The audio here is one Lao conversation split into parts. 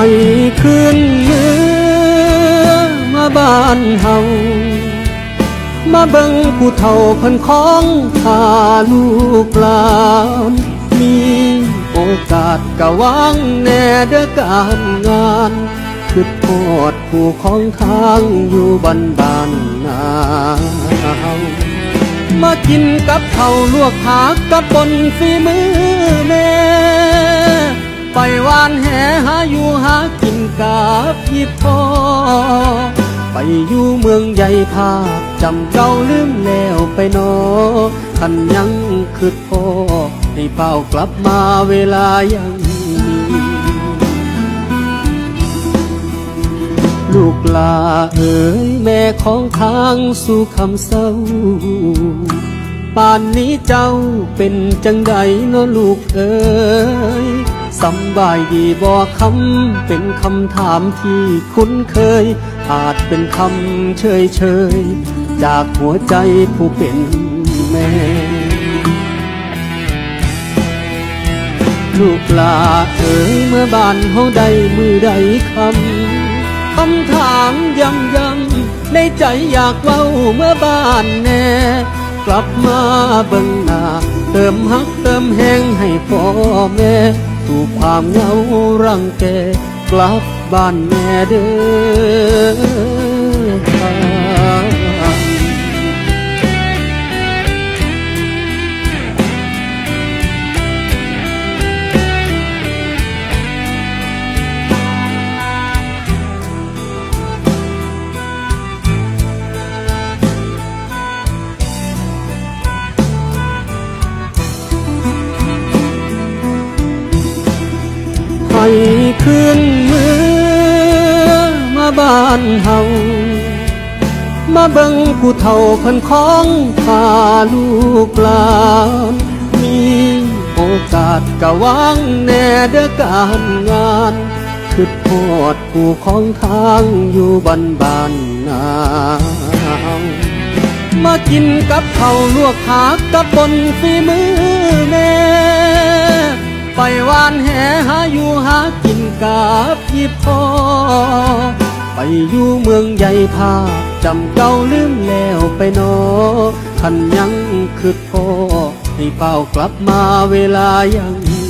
ໃຫ້ຄືນເມືອມາບ້ານເຮົາ ມາເບິ່ງຜູ້ເຖົ້າເພິ່ນຄອງພາລູກຫຼານ ມີໂອກາດກະວາງແດ່ເດີການງານ ຄິດຮອດ ຜູ້ຂອງທາງຢູ່ບ້ານບ້ານນາເຮົາ ມາກິນກັບເຂົ້າລວກຜັກກັບປົ່ນຝີມືແມ່ ໄປຫວ່ານແຫຫາຢູ່ຫາກິນກັບອີ່ພໍ່ ໄປຢູ່ເມືອງໃຫຍ່ພາບຈຳເກົ່າລືມແລ້ວໄປນໍ ຄັນຍັງຄິດ ພໍ່ ໃຫ້ຟ້າວກັບມາເວລາຍັງມີ ລູກຫຼ້າເອີຍ ແມ່ຂອງທາງສູ່ຄຳເຊົ້າ ປານນີ້ເຈົ້າເປັນຈັ່ງໃດນໍລູກເອີຍ ສຳບາຍດີບໍ່ຄຳ ເປັນຄຳຖາມທີ່ຄຸ້ນເຄີຍ ອາດເປັນຄຳເຊີຍໆ ຈາກຫົວໃຈຜູ້ເປັນແມ່ ລູກຫຼ້າເອີຍ ເມືອບ້ານເຮົາໄດ້ມື້ໃດຄ່ຳ ຄຳຖາມຢ້ຳໆ ໃນໃຈຢາກເວົ້າ ເມືອບ້ານແນ່ ກັບມາເບິ່ງໜ້າ ເຕີມຮັກເຕີມແຮງໃຫ້ພໍ່ແມ່ ສູ່ຄວາມເຫງົາລັງແກ ກັບບ້ານແມ່ເດີ. ໃຫ້ຄືນເມືອມາບ້ານເຮົາ ມາເບິ່ງຜູ້ເຖົ້າເພິ່ນຄອງພາລູກຫຼານ ມີໂອກາດກະວາງແດ່ເດີການງານ ຄິດຮອດ ຜູ້ຂອງທາງຢູ່ບ້ານບ້ານນາເຮົາ ມາກິນກັບເຂົ້າລວກຜັກກັບປົ່ນຝີມືແມ່ ໄປຫວ່ານແຫຫາຢູ່ຫາກິນກັບອີ່ພໍ່ ໄປຢູ່ເມືອງໃຫຍ່ພາບຈຳເກົ່າລືມແລ້ວໄປນໍ ຄັນຍັງຄິດພໍ້ ໃຫ້ຟ້າວກັບມາເວລາຍັງມີ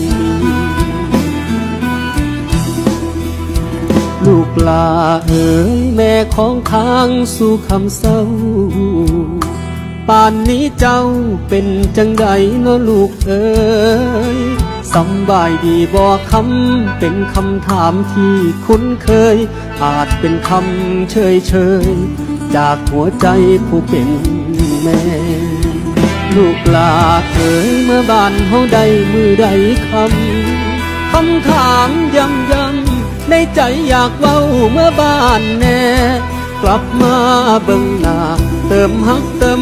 ລູກຫຼ້າເອີຍ ແມ່ຂອງທາງສູ່ຄຳເຊົ້າ ປານນີ້ເຈົ້າເປັນຈັ່ງໃດນໍລູກເອີຍ ສຳບາຍດີບໍ່ຄຳ ເປັນຄຳຖາມທີ່ຄຸ້ນເຄີຍ ອາດເປັນຄຳເຊີຍໆ ຈາກຫົວໃຈຜູ້ເປັນແມ່ ລູກຫຼ້າເອີຍ ເມືອບ້ານເຮົາໄດ້ມື້ໃດຄ່ຳ ຄຳຖາມຢ້ຳໆ ໃນໃຈຢາກເວົ້າເມືອບ້ານແນ່ ກັບມາເບິ່ງໜ້າ ເຕີມຮັກເຕີມ